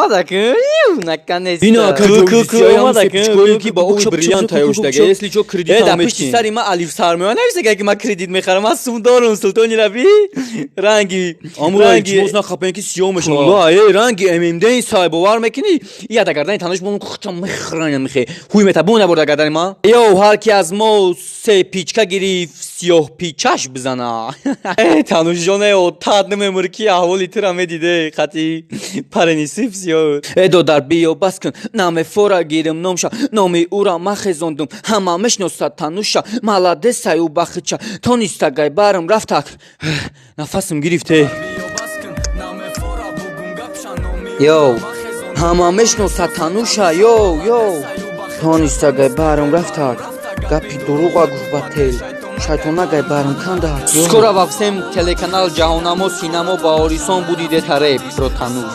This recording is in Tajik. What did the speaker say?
Омада ку, наконец. Ина ака. Ку ку ку, омада ку. Пичкое, ки ба оби бриллиант тайёр шудага. Если чо, кредит Э, ҳам дар пишти метин. сари ма алиф сармоя нависа, ки ман кредит мехарам, ман сум дорум, султони раби ранги. Амура, ранги илтимос, нахапен, ки сиёҳ мешавад. Пула, э, ранги ММД сай, бовар мекунӣ? Я да гардани тануш бон хучам мехранам, мехе. Ҳуй мета бо набор да гардани ма. Ё, ҳар ки аз мо се пичка гирифт, сиёҳ пичаш бизана. Э, танушҷон, э, отат намемур, ки аҳволи тура медиде, қати паренисиф сиёҳ. Э, додар, биё, бас кун, намефора гирим номша, номи ӯра махезондум, ҳама мешносад тануша, маладесай ӯ бахича, тонистагай барм рафтак. Нафасм гирифте. Йоу, ҳама мешносад тануша, йоу, йоу. Тонистагай барм рафтак. Гапи дуруға гуфт ба тел. Шайтонагай барм канда. Скоро во всем телеканал Ҷаҳоннамо, Синамо, Баҳорисон будиде тареб про тануш.